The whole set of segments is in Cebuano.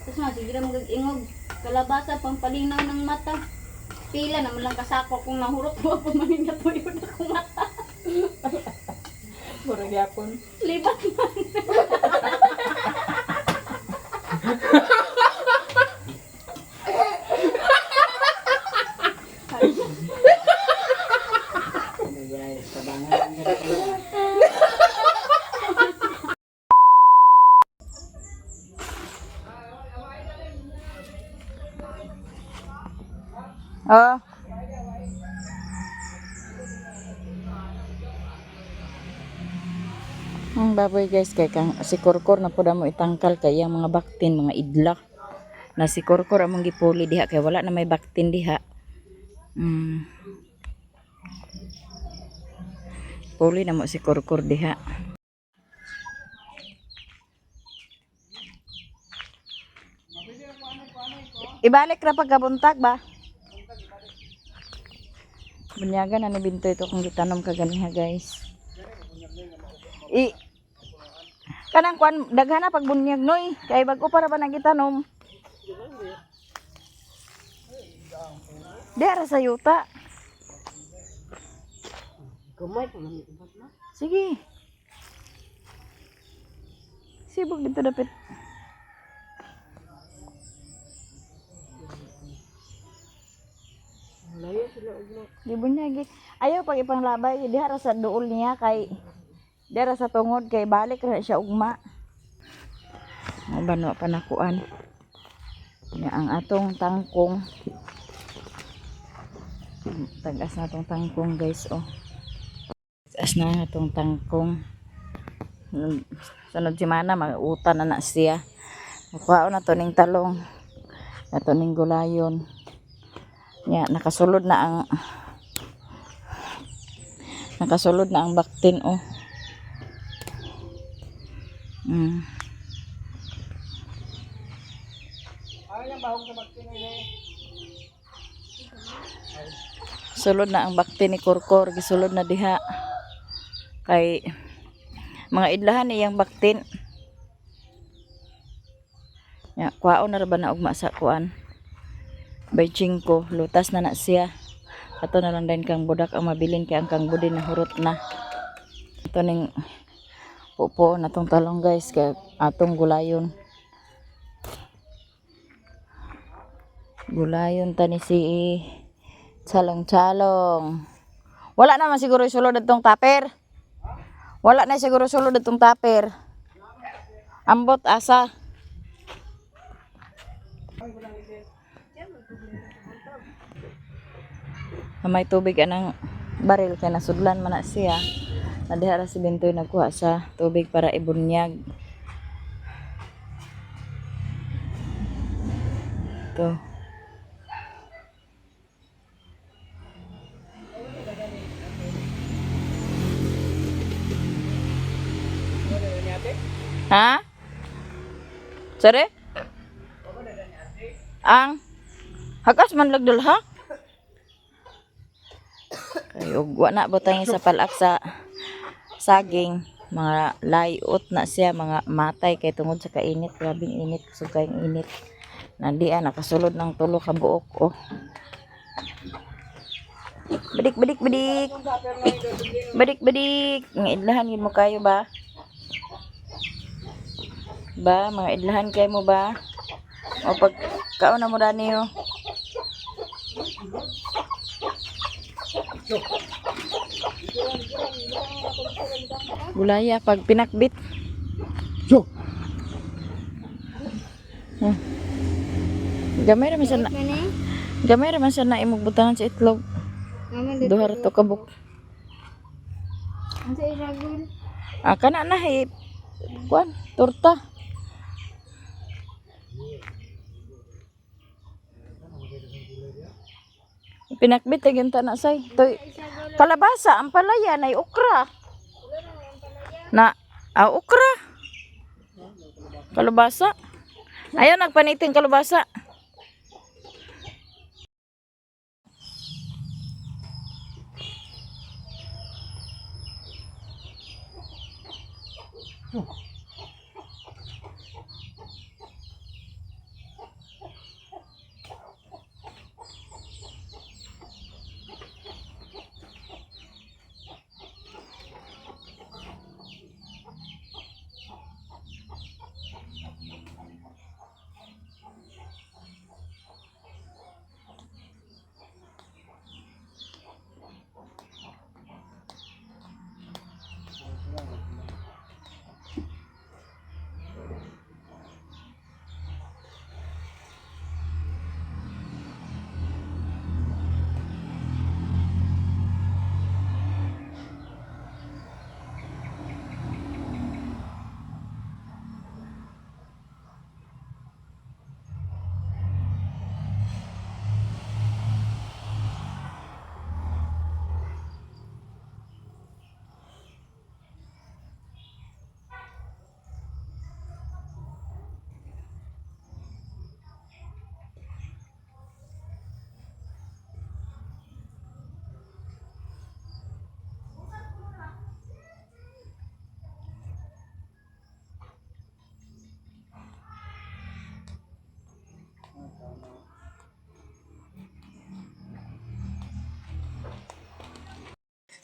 Tapos nga, sige lang mag-ingog. Kalabasa, pampalinaw ng mata. Pila naman lang kasako kung nahurot mo pa man na tuyo na akong mata. Murag yapon. Libat man. Guys, tabangan ang ganito. Oh. Ang baboy, guys, kay kang si Korkor na pud mo itangkal kay iyang mga baktin mga idlak. Na si Korkor among gipuli diha kay wala na may baktin diha. Puli na mo si Korkor diha. Ibalik ra pagkabuntag ba? Bunyaga na ni Binto ito kung gitanom kaganiha, guys. I kanang kwan daghan na pagbunyag, noy, kay bag-o para ba nagitanom. Di ara sa yuta. Gamay pa man ibat na. Sige. Sibog dito dapit. Layo sila ugma. Di bunyag eh. Ayaw pag ipanglabay di ara sa duol niya kay di ara sa tungod kay balik ra siya ugma. Mo ba no panakuan. Nya ang atong tangkong. Tagas na atong tangkong, guys, oh. Tagas na ang atong tangkong. Sunod semana mag-utan na na siya. Kuhaon na to ning talong. Ato ning gulayon. Nya nakasulod na ang baktin, oh. Ay, ang bahong sa baktin ay. Sulod na ang bakti ni Korkor, gisulod na diha. Kay mga idlahan iyang baktin. Ya, kuhaon na ra ba na ugma sa kuan? By 5, lutas na na siya. Ato na lang din kang budak ang mabilin kay ang kang budin na hurot na. Ito ning pupo na tong talong, guys, kay atong gulayon. Gulayon ta ni si Chalong-chalong. Wala naman siguro sulod atong tupper. Wala na siguro sulod atong tupper. Ambot asa. Na may tubig anang baril kay nasudlan man na siya. Nadiha ra si Bintoy nagkuha sa tubig para ibunyag. Ito. Ha? Sare? Ang hagas man lagdol ha? Kay og wa na butang sa palak sa saging, mga layot na siya, mga matay kay tungod sa kainit, grabing init, kusog kayong init. Nandiya nakasulod ng tulo ka buok, oh. Badik badik badik. Badik badik. Nga idlahan gid mo kayo ba? Ba, mga idlahan kay mo ba? O pag kaon na mo dani, oh. Gulaya pag pinakbit. Jo. Gamay ra man sa na. Gamay ra man sa na imong butangan sa itlog. Duha ra to ka buk. Ang sa isagol. Ah, kana na eh. Kuan, torta. Pinakbit lagi ta na say. Toy kalabasa ang palaya nay okra. Na ah, okra. Kalabasa. Ayaw nagpaniting kalabasa.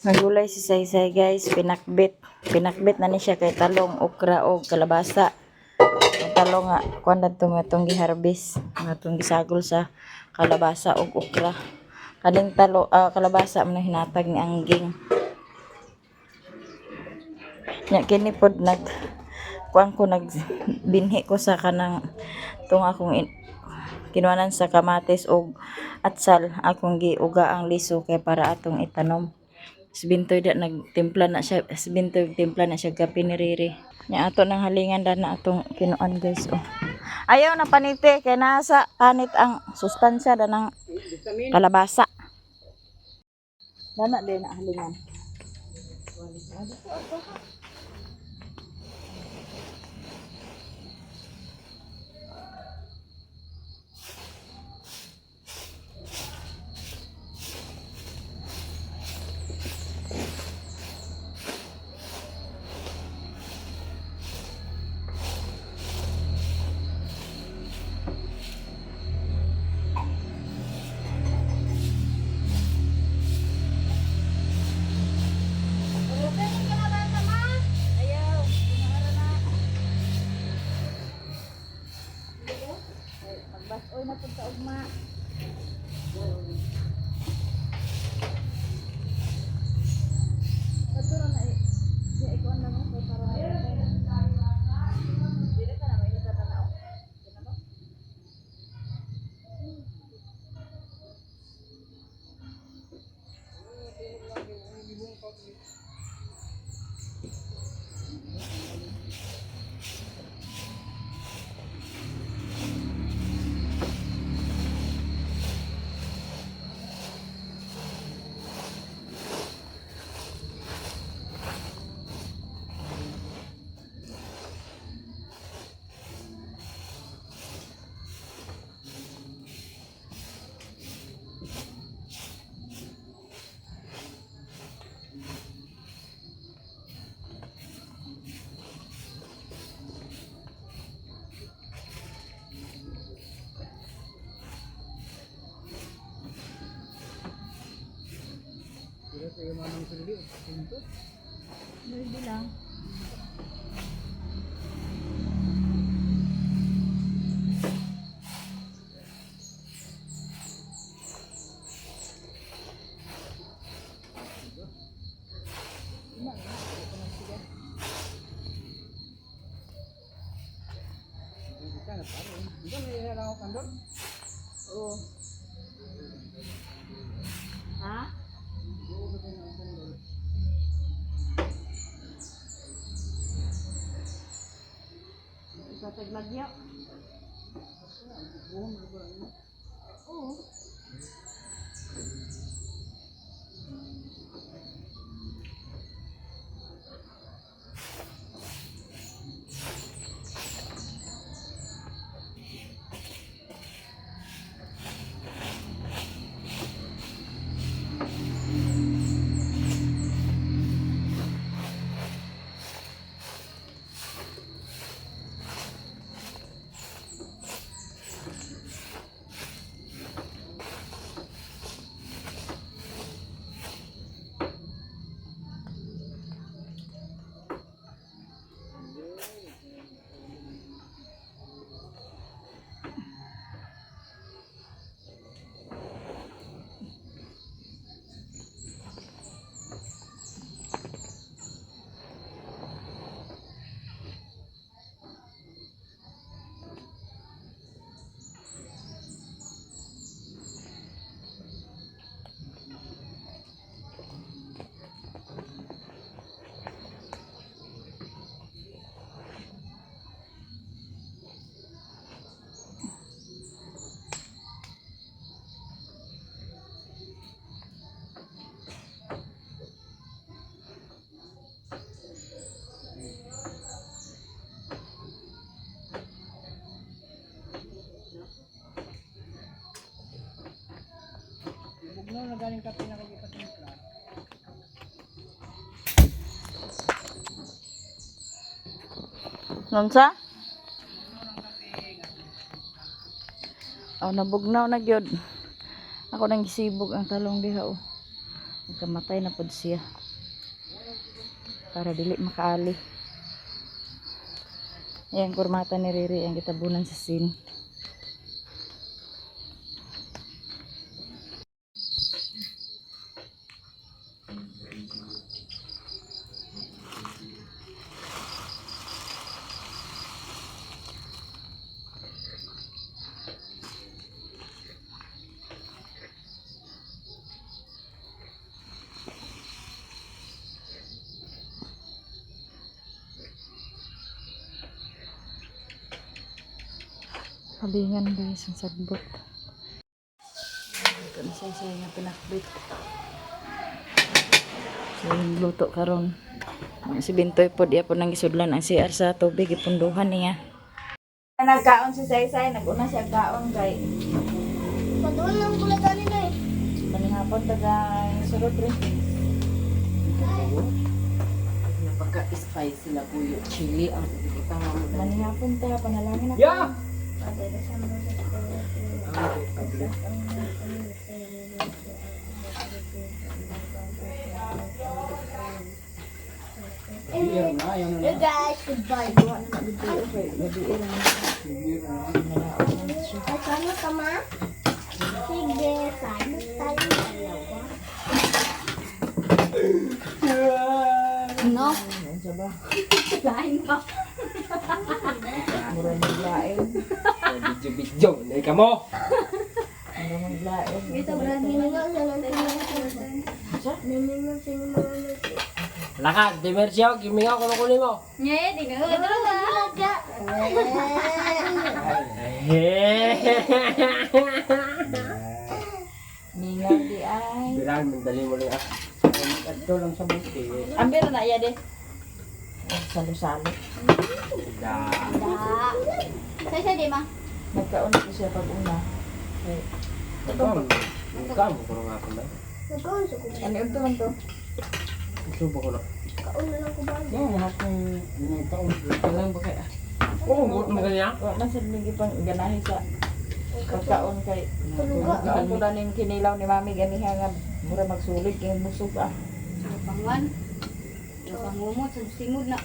Nagulay si Saysay, guys, pinakbit. Pinakbit na ni siya kay talong, okra og kalabasa. Ang talong nga kuan na to atong giharvest, nga atong gisagol sa kalabasa og okra. Kaning talo kalabasa man ang hinatag ni Angging. Nya kini pod nag kuan ko, nag binhi ko sa kanang tong akong kinuanan sa kamatis og atsal, akong giuga ang liso kay para atong itanom. Si Bintoy da nagtimpla na siya, si Bintoy timpla na siya kape ni Riri. Nya ato nang halingan da na atong kinuan, guys, oh. Ayaw na panite kay nasa panit ang sustansya da ng kalabasa. Dana din na halingan. Ayaw, kinahara na. Pagbasoy na pud sa ugma. Katuro na eh. Di ikaw na mo kay para dili ka na may itatanaw. Kinamo? Pwede lang. Oo. Ha? Isatag lagyo. Oo. Bugnaw na galing kape na kagipatimpla. Nunsa? Oh, nabugnaw na gyud. Ako nang gisibog ang talong diha oh. Nagkamatay na pod siya. Para dili makaali. Ayan, kurmata ni Riri ang gitabunan sa sin. Palingan guys, ang sagbot. Ito na siya siya nga pinakbit. So yung luto karon. Si Bintoy pod iya po nang gisudlan ang CR sa tubig ipunduhan niya. Nagkaon si Saysay, naguna siya kaon kay Padoon lang pula tani na eh. manihapon taga sulod rin. Napaka-spicy la po yung chili ang ibutang mo. Manihapon ta panalangin ako. Yeah! Hey guys, goodbye. Kasama ka ma? Sige, sana tayo dalawa. No? Ano ba? Lain pa. Mura maglain. Video-video, hindi ka mo! Mura maglain. Dito, Lakad, demersyo, gimingaw ko kunin mo. Nye, tinuod. Mingaw di ay. Bilang, mandali mo lang ah. Ito lang sa buti. Ambir na iya de. Salo-salo. Da. Saya di ma. Nagkaon ko siya pag una. Okay. Ikaw, ko nga ako ba? Ano yung man to? Subo ko na. Walang ba kaya? Oo, gutom ka niya. Wa man sad mi pang ganahi sa pagkaon kay Kaon ko na ning kinilaw ni mami ganiha nga mura magsulit kay busog ah. Pangwan. Pangumot sa simod na.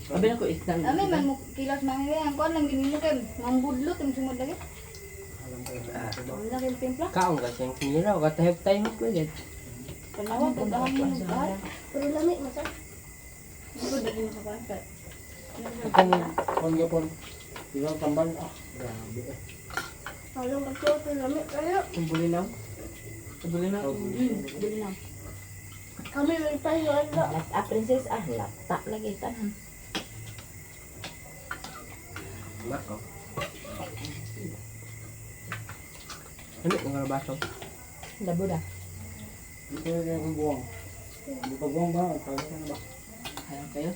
Sabi na ko isang. Ami man mo kilos mami ang kuan lang gini mo kay mambudlot ang sumod lagi. Wala kay timpla. Kaon ka siyang kinilaw, katahip-tahip ko yan. Panawa pagdahan mo lugar. Pero lami mo sa. Sugod lagi mo sa kuan kay. Kon gapon. Diba tambal ah. Grabe eh. Halong kato pero lami kayo. Ang bulinaw. Ang bulinaw. Dili na. Kami may tayo ano. Lata princess ah, lata lagi tanan. Nako. Ano ang kalabaso? Labo na. Hindi ko yung buwang. Hindi pa buwang ba? Kaya na ba? Kaya kayo?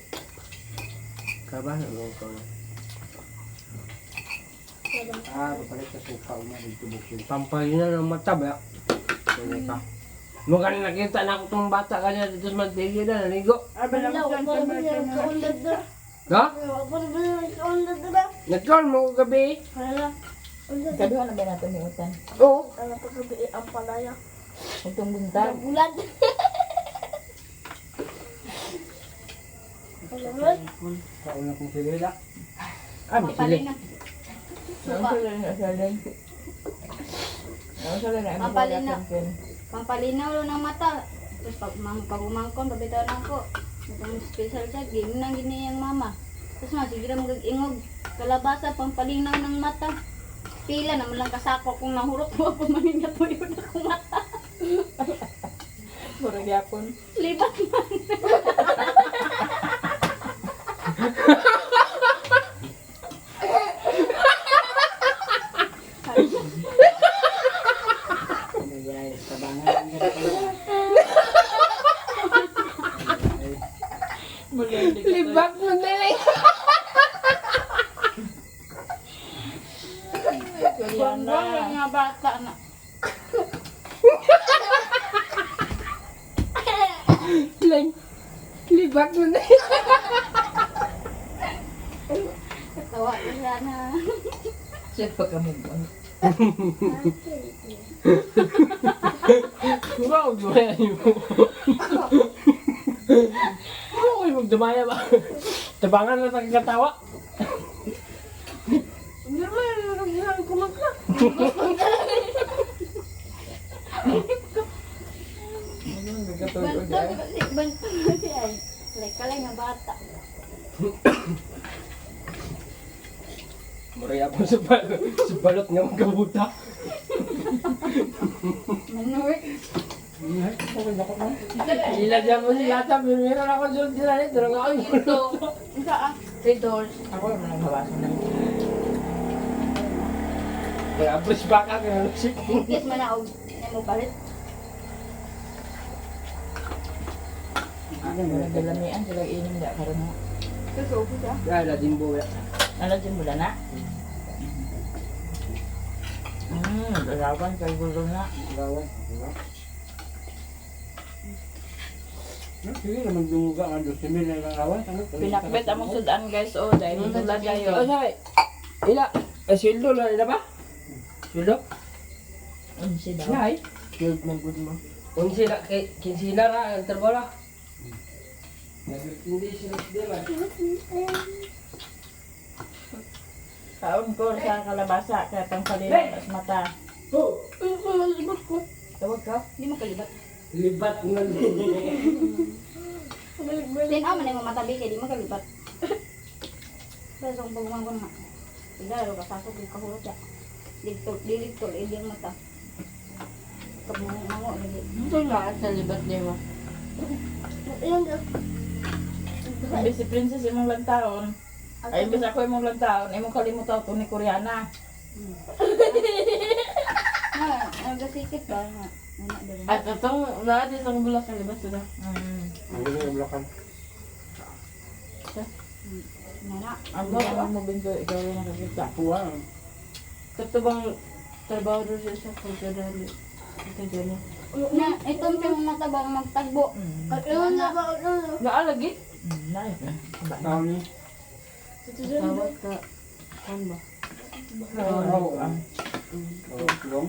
Kalabaso ang ko. Ah, papalit sa suka uma dito bukid. Pampalina ng mata ba? Sige ka. Mukha na nakita na ako tong bata kanya dito sa Mantelia na naligo. Ha? Nagkaon mo ko gabi? Kaduha na ba nato ni utan? Oo. Itong buntag. Kaon na kong silila. Ah, may sili. Pampalina. Suka. Pampalina. Pampalinaw lang ng mata. Tapos pag pag umangkon, pabitawan ako. Itong special siya, game nang gini yung mama. Tapos nga, sige lang mag-ingog. Kalabasa, pampalinaw ng mata. Pila naman lang kasako kung nahurot mo, pumanin na po yun akong mata. Mura gyapon. Libat man. Libak mo na lang. Bangga nga bata na. Lang. Libak mo na. Katawa ko sana. Siya pa ka mo. Wow, dumaya niyo. Wow, magdumaya ba? Tabangan na sa katawa. Bantog, bantog siya. Like kalay nga bata. Muray ako sa balot, sa balot nga magkabuta. Manur. Ila dyan mo si Yata, meron ako dyan sila nito, nga ako yung Ito. Isa ah. 3 doors. Ako naman ang hawasan na. Kaya push back ako ng sik. Yes man na og mo palit. Ano mo galamian sila inom da karon mo. Ito so siya. Kaya din buya. Ano din mo na? Dalawan kay gulo na. Gawan, diba? Sige naman dumuga ang 12,000 na lang awan. Ano? Pinakbet among sudan guys oh dahil tulad Oh, kayo. sabi. Ila, eh, sweldo na ila ba? Sweldo? Unsi daw. Nay. Good man, good man. Unsi na, kay, kinsina ra, ang trabaho ra. Hindi sila di ba? Kaon ko sa kalabasa kaya pang palilas mata. Oh, Tawag ka? Hindi mo kalibat. libat na. Tin ah man mo matabi kay di mo kalibat. Pero sa pagmangkon nga. Ila ro kasasok yung kahurot ya. Dito dili tol hindi ang mata. Kamungo lagi. Ito na sa libat niya mo. Imbis si Princess imong lang taon. Ay imbis ako imong lang taon, imong kalimutan to ni Koreana. Na, nagasikit ba nga. Ano dali. At itong lahat isang bulak sa libat sila. Ang gulo yung blokan. Nana. Ang ba mo binto ikaw yung nakakita. Kuha. Ito bang trabaho doon siya sa pagkadali? Ito dyan. Na itong sa mata ba magtagbo. Naalagi? Naik na. Aba. Tao ni. Tawag ka. Kan ba? Oo. Oo, long.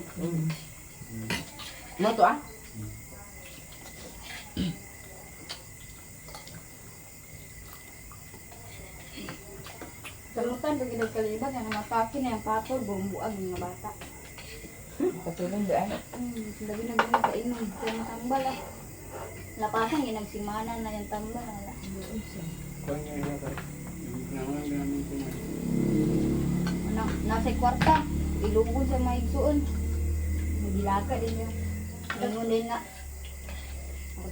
Mo to ah. Samutan pag nagkalibat nga mapaki na yung patol buong buang yung mga bata. Patulong di ay. Labi na gina sa inom. Kaya matambal ah. Lapasan, ginagsimana na yung tambal. Wala. Kuha niya niya ka. Nangang namin ko na. Ano, nasa kwarta. Ilugon sa maigsuon. Gilaka din niya. Ganun din nga.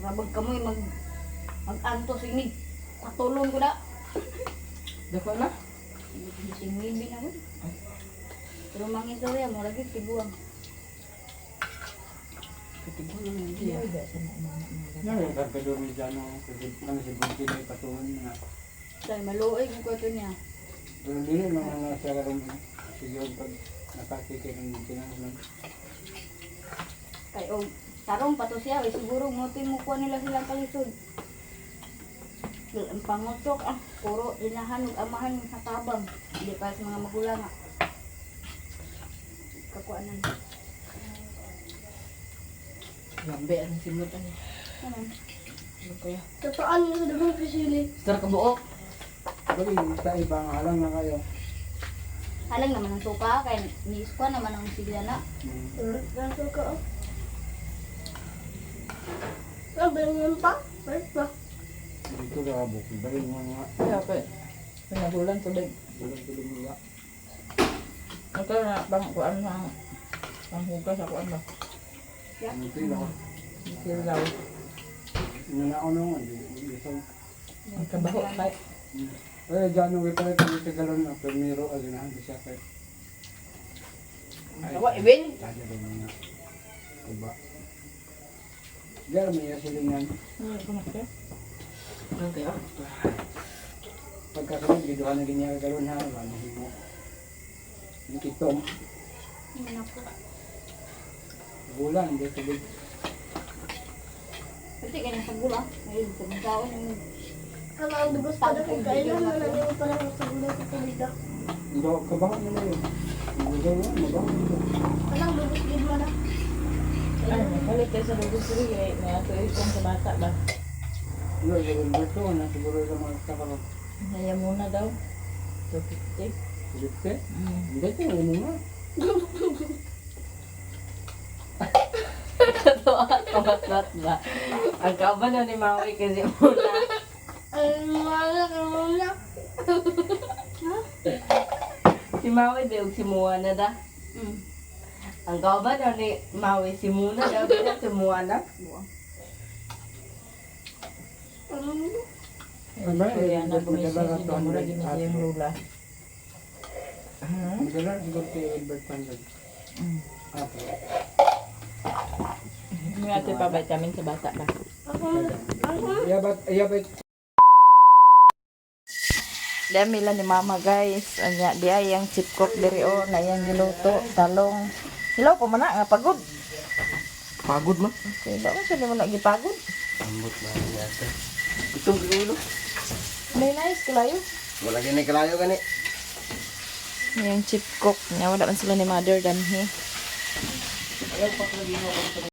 Rabag kamoy mag-anto sinig. Patulong ko na. Dako na? Singwibi na ko. Pero mga istorya, murag yun, tiguang. Yan, yung kargador ni Jano. Kasi ano si Bunti na ipatungan na. Dahil maluoy yung kwarto niya. Pero dili naman na siya karoon. Sige, pag nakakikir ng tinanong. Kay og tarong pa to siya, eh, siguro ngutoy mo kuha nila silang kalisod. Dahil ang pangutok ah, puro inahan ug amahan sa tabang. Hindi pa sa mga magulang ah. Kakuanan. Lambe, anong simot ano? Ano? Ano kaya? Totoo sa dabang pisili. Star ka buok. Bali, sa ibang halang na kayo. Halang naman ang suka kay ni-iskwa naman ang sigla na. Raso ka. Ah, bangon pa? Balik pa. Dito ka bukid. Bali, mga Kaya pa. Pinagulan tubig. tulong-tulong nila. Ito na bang kuan ang panghugas ako ano. Ano ito ako? Silaw. Inanaon na nga. Hindi. Ang kabaho kay. Ay, Jano, kita ito sa galon na primero aginahan siya kay. Ay, Awa, iwin. Tadi rin mga kuba. Diyan may silingan. Ano Ano kaya? Pagkasunod, giduhan na ganyan galon ha. Wala na himo. Yung kitong. Ano ko. Bulan, hindi tubig. Pwede kaya sa gula. Ngayon, sa magkaon yung Ang ang dubos pa na kay kailan na lang pa lang sa gulo sa tubig na. Hindi, kabaho na na yun. Hindi, mabaho. Kanang dubos gid mo na. Ay, mapalit tayo sa dugos diri kay may ato ikong sa bata ba. Yo, Gilberto, na siguro sa mga kakarong. Naya muna daw. 250. Gilberto? Hindi ko, ano nga. Tumatlat ba? Ang kauban na ni Maui kasi muna. Ay, wala ka muna. Si Maui di og si Moana da. Ang kauban na ni Maui si Muna daw di na si Moana. Ano ba? Kuya na Madala gumising ka siya mura gini 200 siya yung lula. Madala siguro kay Gilbert 100. Ato. May ate pa vitamin sa bata ba? Iyabat, iyabat. Dami lang ni mama, guys. Anya di ay ang chipkok diri o na iyang giluto talong. Hilaw pa man na nga pagod. Pagod man. Okay, ba man siya mo na gipagod? Ambot ba yata. Itong ulo. May nice kalayo. Wala gani kalayo gani. Yung chipkok niya wala man sila ni mother danhi.